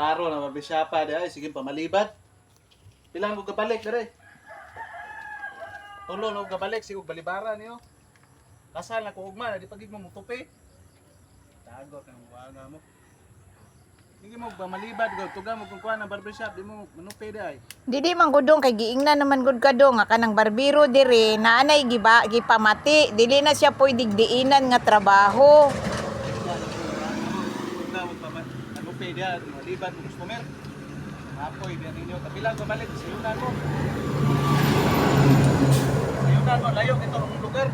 Klaro na barbershop pa di ay sige pamalibad. Pilang ko kabalik dire. Tulo na ko kabalik sige balibara niyo. Kasal na ko ugma na di pagig mo mutupi. Tagot ang buanga mo. Sige mo pamalibad go tuga mo kung kuan ang barbershop di mo manupi di ay. Dili man gud dong kay giingnan naman gud ka dong nga kanang barbero dire naanay giba gipamati dili na siya pwede diinan nga trabaho. Tuga mo manupi di ay malibad mo customer. Apoy di ninyo kapilang ko balik sayunan mo. Sayunan mo layo kay tong lugar.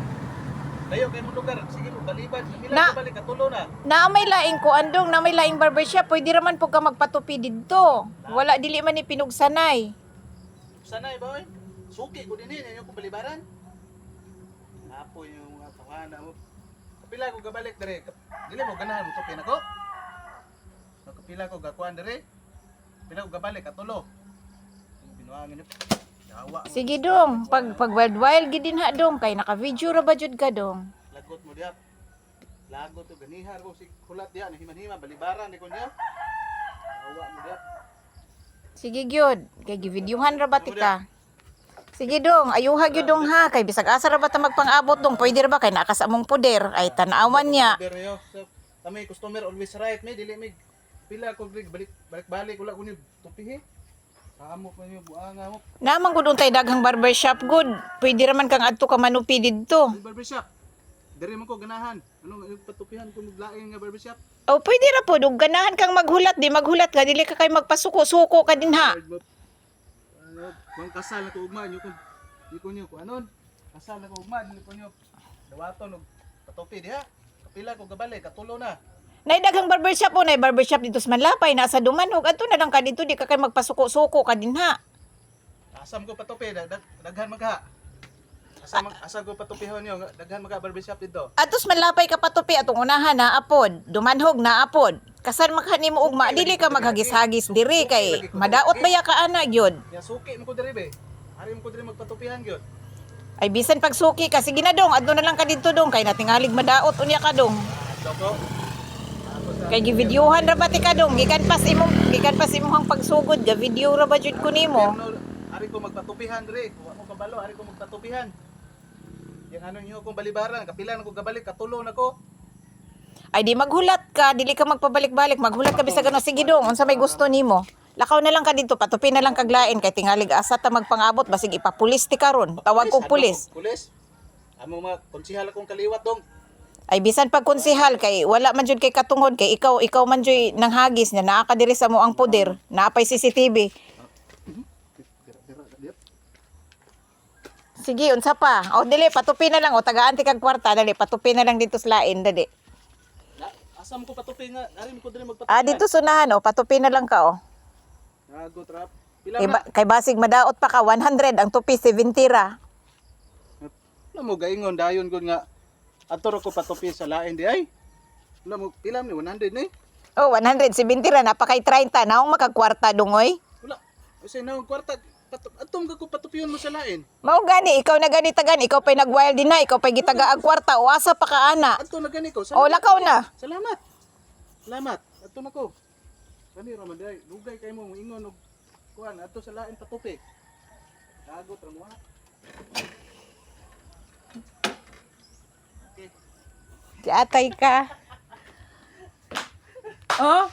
Layo kay mong lugar. Sige mo balibad kapilang ko balik katulo na. Na may laing kuan dong, na may laing barbershop, pwede raman po ka magpatupi didto. Wala dili man ni pinugsanay. Sanay ba oy? Suki ko dinhi ninyo ko balibaran. Apoy yung mga tawana mo. Kapila ko gabalik dire. Dili mo ganahan mo tupi nako. Kapila ko gakuan dire. Kapila ko gabalik katulo. Binuangan niyo. Yawa mo. Sige dong, pag wild wild gid din ha dong kay naka-video ra ba jud ka dong. Lagot mo diha. Lagot to ganihar ko sig hulat diha himan-hima balibaran di ko niya. Yawa mo diha. Sige gyud, kay givideohan ra ba tika. Sige dong, ayuha gyud dong ha kay bisag asa ra ba ta magpang-abot dong, pwede ra ba kay naa ka sa among poder ay tan-awan niya. Customer niyo. So, kami customer always right me dili mi pila ko balik balik balik wala ko niyo tupihi. Amo pa niyo buanga mo. Naman gud untay daghang barbershop gud. Pwede ra man kang adto ka manupi didto. May barbershop. Diri man ko ganahan. Ano patupihan ko maglain nga barbershop? O pwede ra pod ug ganahan kang maghulat, di maghulat ka dili ka kay magpasuko-suko ka din ha. Lord mo. Ano, bang kasal na ko ugma niyo ko. Di ko niyo ko anon. Kasal na ko ugma dili ko niyo. Dawaton og patupi diha. Kapila ko gabalik katulo na. Nay daghang barbershop o nay barbershop dito sa Manlapay nasa Dumanhog adto na lang ka dito di ka kay magpasuko-suko ka din ha. Asam ko patupi daghan magha. Asam asam ko patupihon niyo daghan magha barbershop dito. Adto sa Manlapay ka patupi atong unahan na apod, Dumanhog na apod. Kasan makani mo ugma dili ka maghagis-hagis diri kay madaot baya ka ana gyud. Ya suki mo ko diri be. Ari mo ko diri magpatupihan gyud. Ay bisan pagsuki ka sige na dong adto na lang ka dito dong kay natingalig madaot unya ka dong. Adto ko. Ako sa Kay givideohan ra ba ti ka dong gikan pas imong pagsugod ga video ra ba jud ko nimo. Pero, ari ko magpatupihan diri. Wa mo kabalo, ari ko magpatupihan. Yang ano niyo kong balibaran, kapila na ko gabalik, katulo na ko. Ay di maghulat ka, dili ka magpabalik-balik, maghulat ka bisag ano sige dong, unsa may gusto nimo. Lakaw na lang ka dito, patupi na lang kaglain kay tingalig asa ta magpangabot basig ipapulis ti karon. Tawag kog pulis. Pulis. Amo mga konsihal akong kaliwat dong. Ay bisan pag konsehal kay wala man jud kay katungod kay ikaw man jud nanghagis na naa ka diri sa mo ang poder, naa pay CCTV. Sige, unsa pa? O dili patupi na lang o tagaan ti kag kwarta dali patupi na lang dito sa lain dali. Na, asam ko patupi nga, ari mo ko diri magpatupi. Ah, dito sunahan o patupi na lang ka o. Gago trap. Pila Kay, na? kay basig madaot pa ka 100 ang tupi 70 ra. Wala mo gaingon dayon gud nga adto ra ko patupi sa lain di ay. Wala mo pila ni 100 ni. Oh, 170 ra napakay 30 naong makagkwarta dungoy. Wala. Usa na kwarta atong ka ko patupiyon mo sa lain. Mao gani ikaw na gani tagan, ikaw pay nagwild din na, ikaw pay gitaga ang kwarta o asa pa ka ana. Adto na gani ko. O lakaw na. Salamat. Salamat. Adto na ko. Kani ra man day, dugay kay mo ingon og kuan adto sa lain patupi. Gago ra mo ha. Okay. Atay ka. Oh,